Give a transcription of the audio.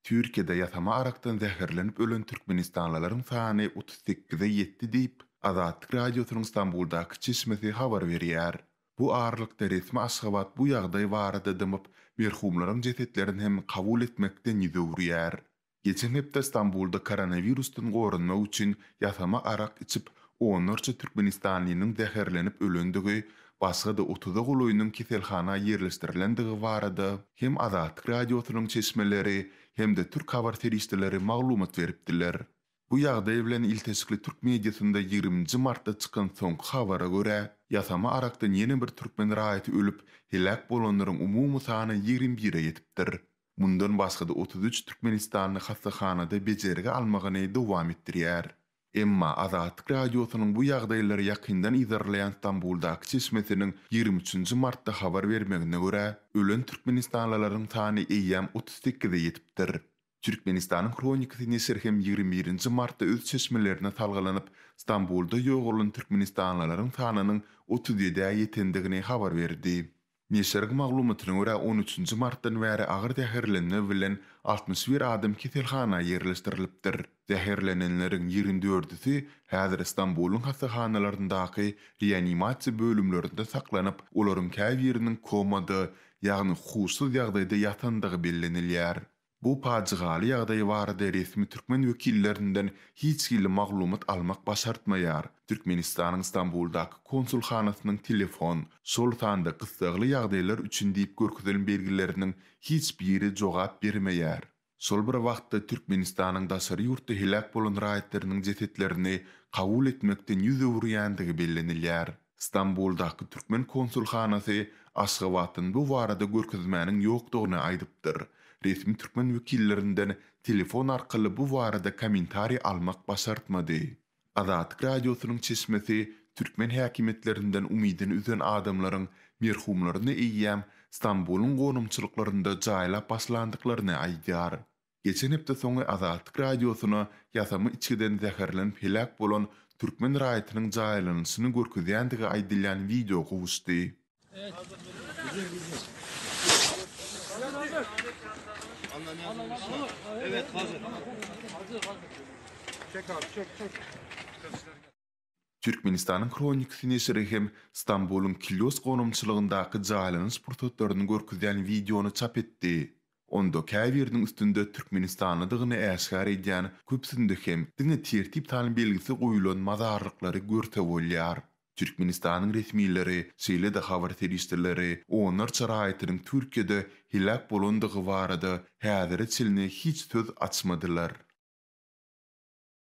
Türkiýede ýasama arakdan zäherlenip ölen türkmenistanlylaryň sany 38-e ýetdi diýip, Azatlyk Radiosynyň Stambuldaky çeşmesi habar berýär. Bu aralykda resmi Aşgabat bu ýagdaý barada dymyp, merhumlaryň jesetlerini hem kabul etmekden ýüz öwürýär. Geçen hepde Stambulda koronawirusdan goranmak üçin ýasama arak içip, onlarça türkmenistanlynyň zäherlenip ölendigi, başga-da otuza golaýynyň keselhana ýerleşdirilendigi barada hem Azatlyk Radiosynyň çeşmeleri, hem-de türk habar serişdeleri maglumat beripdiler. Bu ýagdaý bilen ilteşikli türk mediasynda ýigriminji martda çykan soňky habara görä, ýasama arakdan ýene bir türkmen raýaty ölüp, heläk bolanlaryň umumy sany 21-e ýetipdir. Mundan başga-da 33 türkmenistanly hassahanada bejergi almagyny dowam etdirýär. Emma Azatlyk Radiosynyň bu ýagdaýlary ýakyndan yzarlaýan Stambuldaky çeşmesiniň 23-nji martda habar bermegine görä, ölen türkmenistanlylaryň sany eýýäm 38-e ýetipdir. Türkmenistanyň Hronikasy neşiri hem 21-nji martda öz çeşmelerine salgylanyp, Stambulda ýogalan türkmenistanlylaryň sanynyň 37-ä ýetendigini habar berdi. Neşiriň maglumatyna görä, on üçünji martdan bäri agyr zäherlenme bilen 61 adam keselhana ýerleşdirilipdir. Zäherlenenleriň ýigrimi dördüsi häzir Stambulyň hassahanalaryndaky reanimasiýa bölümlerinde saklanyp, olaryň käbiriniň komada, ýagny huşsuz ýagdaýda ýatandygy bellenilýär. Bu pajygaly ýagdaý barada resmi türkmen wekillerinden hiç hili maglumat almak başartmaýar. Türkmenistanyň Stambuldaky konsulhanasynyň telefon, şol sanda gyssagly ýagdaýlar üçin diýip görkezen belgileriniň hiç biri jogap bermeýär. Şol bir wagtda Türkmenistanyň daşary ýurtda heläk bolan raýatlarynyň jesetlerini kabul etmekden ýüz öwürýändigi bellenilýär. Stambuldaky türkmen konsulhanasy Aşgabatdan bu barada görkezmäniň ýokdugyny aýdypdyr. Resmi türkmen wekillerinden telefon arkaly bu barada kommentariý almak başartmady. Azatlyk Radiosynyň çeşmesi türkmen häkimiýetlerinden umydyny üzen adamlaryň merhumlaryny eýýäm Stambulyň gonamçylyklarynda jaýlap başlandyklaryny aýdýar. Geçen hepde soňy Azatlyk Radiosyna ýasama içgiden zäherlenip heläk bolan türkmen raýatynyň jaýlanyşyny görkezýändigi aýdylýan wideo gowuşdy. Türkmenistanyň Hronikasy neşiri hem Stambulyň Kilyos gonamçylygyndaky jaýlanyş pursatlaryny görkezýän wideony çap etdi. Onda käbiriniň üstünde türkmenistanlydygyny äşgär edýän, köpüsinde hem diňe tertip san belgisi goýulan mazarlyklary görse bolýar. Türkmenistanyň resmileri, şeýle-de habar serişdeleri onlarça raýatynyň Türkiýede heläk bolandygy barada häzire çenli hiç söz açmadylar.